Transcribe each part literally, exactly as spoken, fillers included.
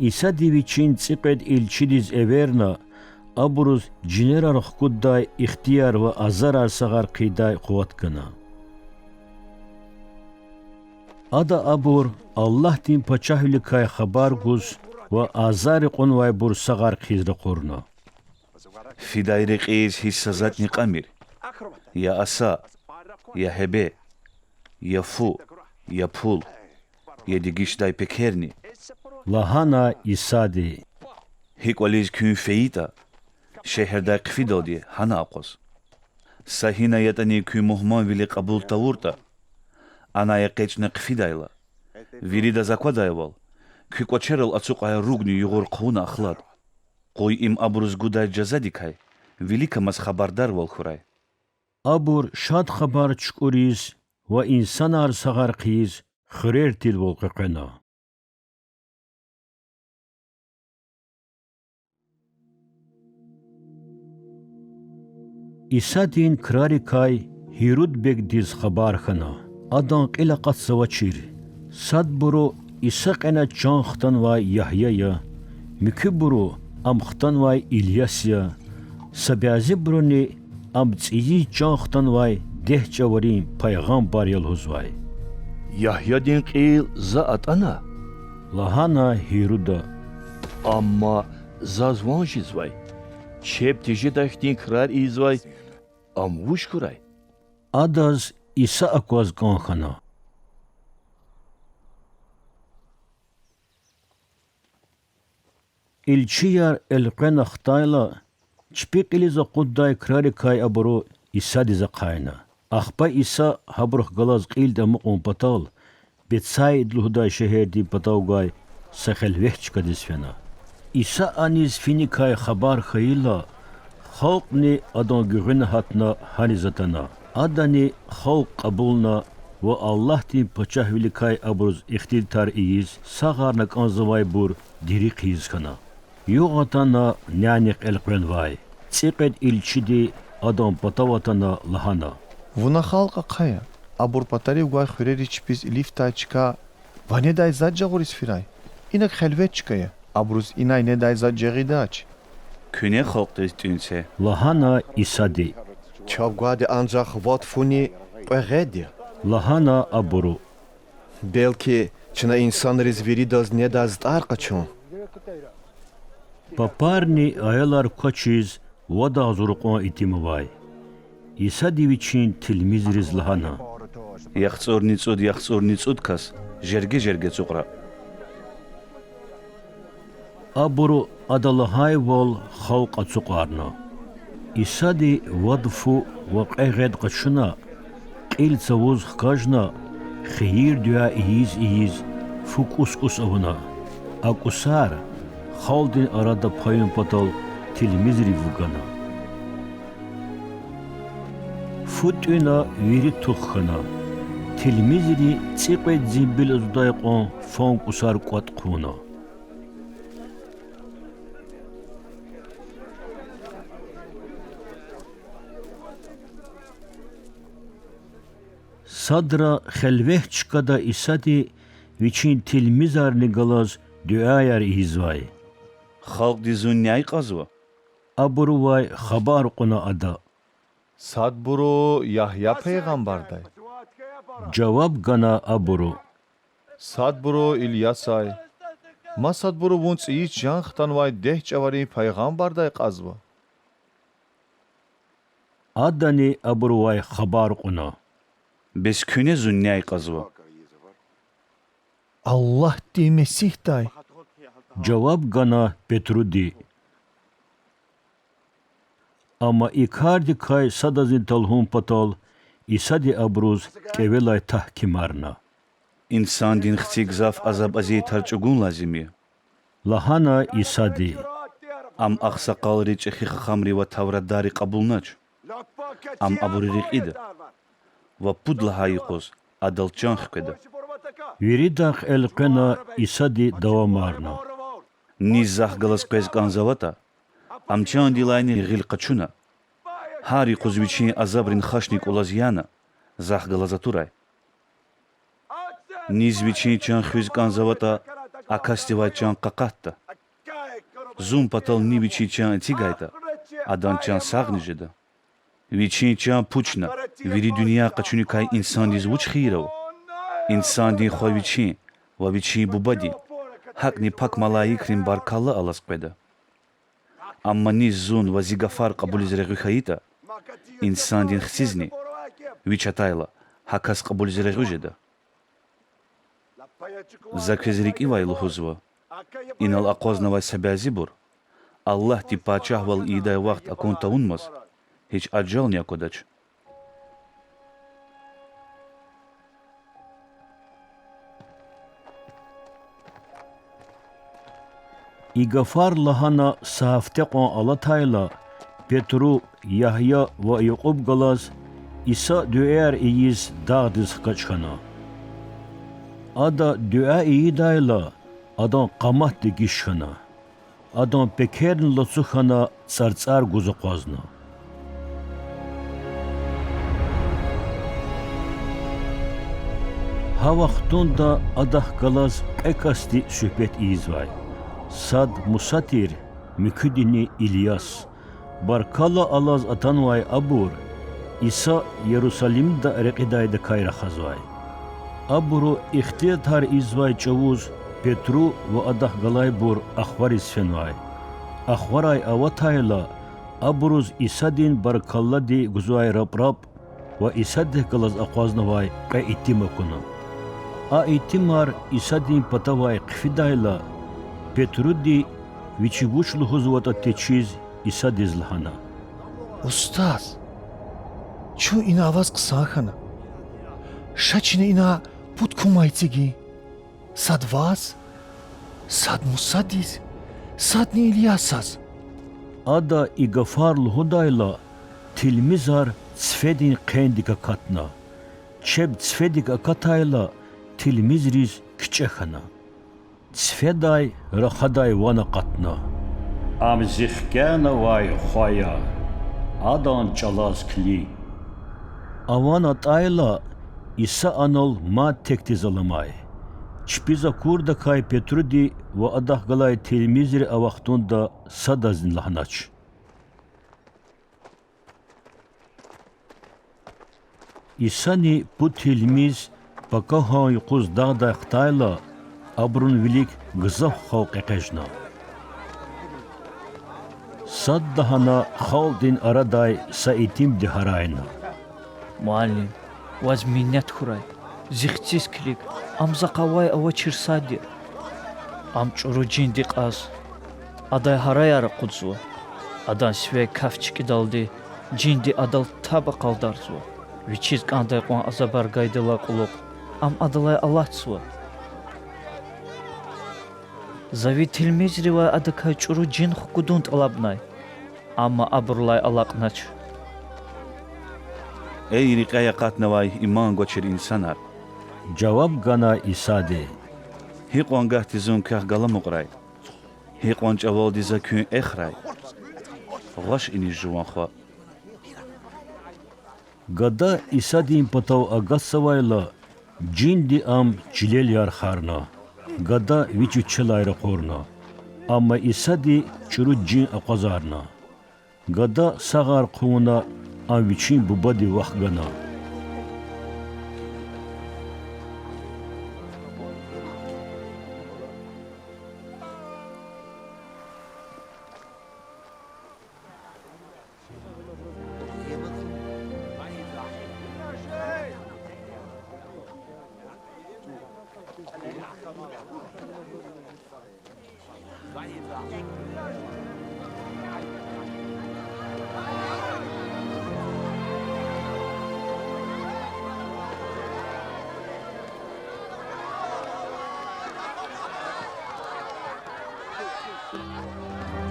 Исади Вичин цӀикьвед илчидиз эверна, абуруз жинерар хкуддай ихтияр ва азарар сагъар хъийидай къуват гана. Ада абур Аллагьдин Пачагьвиликай хабар гуз ва азарри кьунвайбур сагъар хъийиз ракъурна: Фидай рекьиз гьич са затӀни кьамир: я аса, я гьебе, я фу, я пул, я дегишдай пекерни,– лагьана Исади. Гьи кӀвализ куьн фейитӀа, шегьердай хъфидалди гьана акъваз. Са гьина ятӀани куьн мугьманвиле кьабул тавуртӀа, анай экъечӀна хъфидайла, виридаз аквадайвал, куь кӀвачерал ацукьай ругни югъур хъувуна ахлад. Къуй им абуруз гудай жазадикай виликамаз хабардарвал хьурай. Абур Шад Хабар чукӀуриз ва инсанар сагъар хъийиз хуьрер тирвал къекъвена. Исадин крарикай Гьируд бегдиз хабар хьана. Адан кьил акъатзавачир. Садбуру Иса кьена чан хтанвай Ягья я, муькуьбуру ам хтанвай Ильяс я, са бязибуруни ам цӀийиз чан хтанвай дегь чӀаварин пайгъамбар я лугьузвай. Ягьядин кьил за атӀана,– лагьана Гьируда. Амма заз ван жезвай, чеб тежедай хьтин крар ийизвай ам вуж хьурай? Адаз Иса акваз кӀан хьана. Илчияр элкъвена хтайла, чпи кьилиз акъуддай крарикай абуру Исадиз ахъайна. Ахпа Иса гьабурухъ галаз кьилди амукьун патал, Бетсаид лугьудай шегьердин патав гвай са хелвет чкадиз фена. Иса аниз финикай хабар хьайила, халкьни Адан гуьгъуьна гьатна гьаниз атана. Адани халкь кьабулна ва Аллагьдин Пачагьвиликай абуруз ихтилатар ийиз, сагъарна кӀанзавайбур дири хъийиз хьана. Югъ атана нянихъ элкъвенвай. ЦӀикьвед илчиди Адан патав атана лагьана: Вуна халкь ахъая, абур патарив гвай хуьрериз чпиз илифдай чка ва недай зад жагъуриз фирай. Инаг хелвет чка я, абуруз инай недай зад жагъидач. Куьне халкьдиз тӀуьн це,– лагьана Исади. Чав гвайди анжах вад фуни кьве гъед я,– лагьана абуру. Белки чна инсанриз виридаз недай затӀар къачун? Папарни аялар квачиз вад агъзур кьван итим авай. Исади Вичин тилмизриз лагьана: ЯхцӀурни цӀуд, яхцӀурни цӀуд кас жерге-жерге ацукьра. Абуру Ада лагьайвал халкь ацукьарна. Исади вад фу ва кьве гъед къачуна, кьил цавуз хкажна, хийир-дуьа ийиз-ийиз, фу кӀус-кӀус авуна. А кӀусар халкьдин арада паюн патал тилмизрив вугана. Фу тӀуьна, вири тух хьана. Тилмизри цӀикьвед зимбил азудай кьван фан кӀусар кӀватӀ хъувуна. Садра хелвет чкада Исади Вичин тилмизарни галаз дуьаяр ийизвай. Халкьди Зун няй кьазва? абурувай хабар кьуна Ада. Садбуру Ягья пайгъамбардай,– жаваб гана абуру. Садбуру Ильясай, масадбуру Вун цӀийиз чан хтанвай дегь чӀаварин пайгъамбардай кьазва. Адани абурувай хабар кьуна: Бес куьне Зун няй кьазва? Аллагьдин Месигьдай,– жаваб гана Петруди. Амма и кардикай садазни талгьун патал Исади абуруз кӀевелай тагькимарна. Инсандин Хци гзаф азаб-азиятар чӀугун лазим я,– лагьана Исади,– ам агъсакъалри, чӀехи хахамри ва тавратдарри кьабулнач. Ам абуру рекьида ва пуд лагьай юкъуз Адал чан хкведа. Виридахъ элкъвена Исади давамарна: Низ Захъ галаз къвез кӀанзаватӀа, ам чандилайни гъил къачуна, гьар юкъуз вичин азабрин хашни кӀулаз яна, Захъ галаз атурай. Низ вичин чан хуьз кӀанзаватӀа, а касдивай чан къакъатда. Зун патал ни вичин чан эцигайтӀа, адан чан сагъни жеда. Вичин чан пучна, вири дуьнья къачуникай инсандиз вуч хийир ава? Инсандин Хва Вичин ва Вичин Бубадин, гьакӀни пак малаикрин баркалла алаз къведа. Амма низ зун ва зи гафар кьабулиз регъуь хьайитӀа, Инсандин Хцизни, Вич атайла, гьа кас кьабулиз регъуь жеда. За квез рикӀивай лугьузва: инал акъвазнавай са бязибур, Аллагьди пачагьвал ийидай вахт акун тавунмаз, гьич ажални аквадач. И гафар лагьана са гьафте кьван алатайла, Петру, Ягья ва Якьуб галаз Иса дуьаяр ийиз дагъдиз хкаж хьана. Ада дуьа ийидайла, адан къамат дегиш хьана. Адан пекерни лацу хьана, цӀарцӀар гуз акъвазна. Гьа вахтунда Адахъ галаз кьве касди суьгьбет ийизвай. Сад Муса тир, муькуьдини Ильяс. Баркалла алаз атанвай абур Иса Ярусалимда рекьидайдакай рахазвай. Абуру ихтилатар ийизвай чӀавуз Петру ва адахъ галайбур ахвариз фенвай. Ахварай аватайла, абуруз Исадин баркаллади гузвай рапрап ва Исадихъ галаз акъвазнавай кьве итим акуна. А итимар Исадин патавай хъфидайла, Петруди, вичи вуч лугьузватӀа течиз, Исадиз лагьана: Устаз, чун ина аваз хъсан хьана. Ша чна ина пуд кумай эцигин: сад Ваз, сад Мусадиз, садни Ильясаз. Ада и гафар лугьудайла, тилмизар цифедин хъендик акатна. Чеб цифедик акатайла, тилмизриз кичӀе хьана. Цифедай рахадай ван акъатна: Ам Зи хкянавай Хва я, Адан чӀалаз килиг. А ван атӀайла, Иса анал мад текдиз аламай. Чпиз акурдакай Петруди ва адахъ галай тилмизри а вахтунда садазни лагьанач. Исани пуд тилмиз пакагьан юкъуз дагъдай хтайла, абурун вилик гзаф халкь экъечӀна. Садлагьана халкьдин арадай са итимди гьарайна: Муаллим, Ваз минет хьурай, зи хциз килиг, ам захъ авай-авачир сад я. Ам чӀуру жинди кьаз, адай гьараяр акъудзава. Адан сивяй каф чкӀидалди жинди адал таб акъалдарзава. Вичиз кӀандай кьван азабар гайидалай кьулухъ ам адалай алатзава. За ви тилмизривай адакай чӀуру жин хкудун тӀалабнай, амма абурулай алакьнач. Эй рекьяй акъатнавай иман гвачир инсанар! жаваб гана Исади. Гьикьван гагьди Зун квехъ галамукьрай? Гьикьван чӀавалди За куьн эхрай? Гъваш иниз, жуван хва. Гада Исадин патав агатзавайла, жинди ам чилел ярхарна, гада вич вичелай ракъурна. Амма Исади чӀуру жин акъвазарна. Гада сагъар хъувуна, ам вичин бубади вахгана.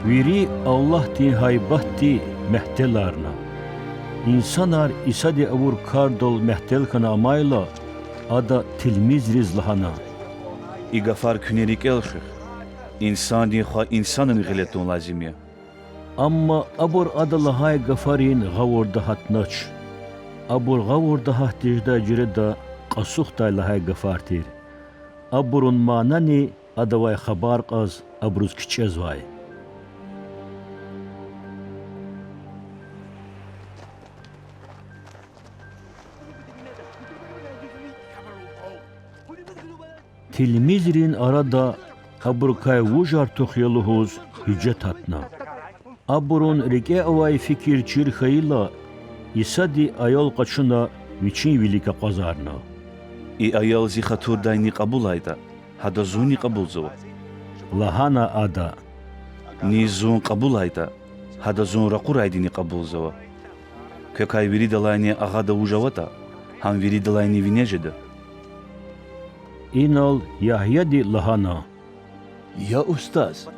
Вири Аллагьдин гьайбатди мягьтеларна. Инсанар Исади авур кардал мягьтел хьана амайла, Ада тилмизриз лагьана: И гафар куьне рикӀел хуьх: Инсандин Хва инсанрин гъиле тун лазим я. Амма абур Ада лагьай гафарин гъавурда гьатнач. Абур гъавурда гьат тежедай жуьреда кьасухдай лагьай гафар тир. Абурун манани Адавай хабар кьаз абуруз кичӀезвай. Тилмизрин арада абурукай вуж артух я лугьуз гьуьжет гьатна. Абурун рикӀе авай фикир чир хьайила, Исади аял къачуна Вичин вилик акъвазарна. И аял Зи хатурдайни кьабулайтӀа, гьада Зунни кьабулзава,– лагьана Ада. Низ Зун кьабулайтӀа, гьада Зун ракъурайдини кьабулзава. Квекай виридалайни Агъада вуж аватӀа, гьам виридалайни вине жеда. Инал Ягьяди лагьана: Я Устаз!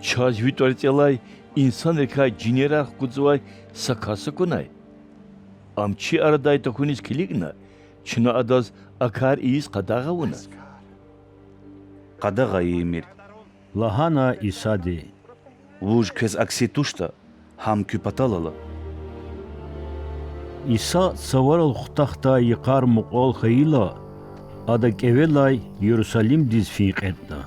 Чаз Ви тӀварцӀелай инсанрикай жинерар хкудзавай са кас акунай. Ам чи арадай тахьуниз килигна, чна адаз а кар ийиз къадагъа авуна. Къадагъа ийимир,– лагьана Исади. Вуж квез акси туштӀа, гьам куь патал ала. Иса цаварал хутахдай йикъар мукьвал хьайила, Ада кӀевелай Ярусалимдиз фин кьетӀна.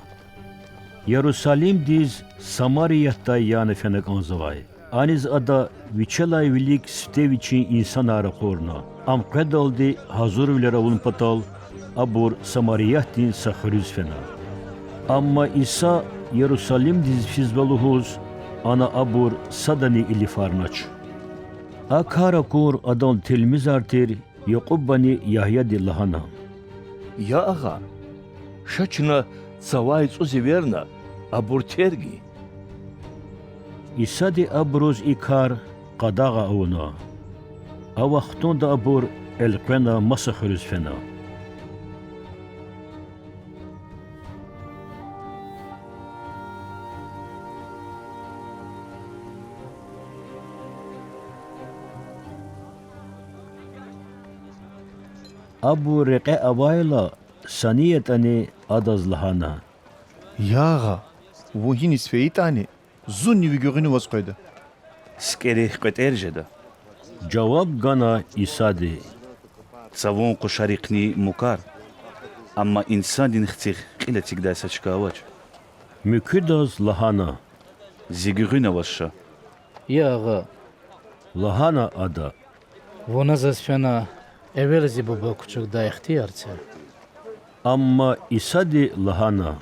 Ярусалимдиз Самариятдай яна фена кӀанзавай. Аниз Ада Вичелай вилик сифте Вичин инсанар ракъурна. Ам къведалди гьазурвилер авун патал, абур Самариятдин са хуьруьз фена. Амма Иса Ярусалимдиз физва лугьуз, ана абур садани илифарнач. А кар акур Адан тилмизар тир Якьубани Ягьяди лагьана: Я Агъа! Ша чна цавай цӀуз эверна, абур тергин. Исади абуруз и кар къадагъа авуна. А вахтунда абур элкъвена маса хуьруьз фена. Абур рекье авайла, са ни ятӀани Адаз лагьана: Я Агъа! Вун гьиниз фейитӀани, Зунни Ви гуьгъуьнаваз къведа. СикӀерихъ кьветӀер жеда,– жаваб гана Исади. Цавун къушарихъни мукар, амма Инсандин Хцихъ кьил эцигдай са чка авач. Муькуьдаз лагьана: Зи гуьгъуьнаваз ша. Я Агъа,– лагьана ада,– Вуна заз фена эвел Зи Буба кучукдай ихтияр це. Амма Исади лагьана: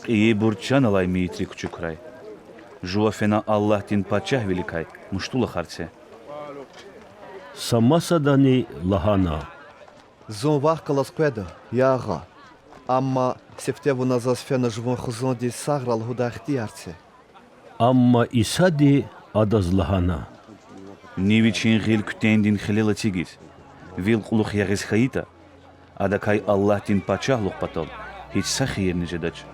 Кьейибур чан алай мейитрик кучукрай, жува фена Аллагьдин Пачагьвиликай муштулухар це. Са масадани лагьана: Зун вахъ галаз къведа, я Агъа, амма сифте Вуна заз фена жуван хизандиз сагърай лугьудай ихтияр це. Амма Исади адаз лагьана: Ни вичин гъил куьтендин хилел эцигиз, вил кьулухъ ягъиз хьайитӀа, адакай Аллагьдин Пачагьлугъ патал гьич са хийирни жедач.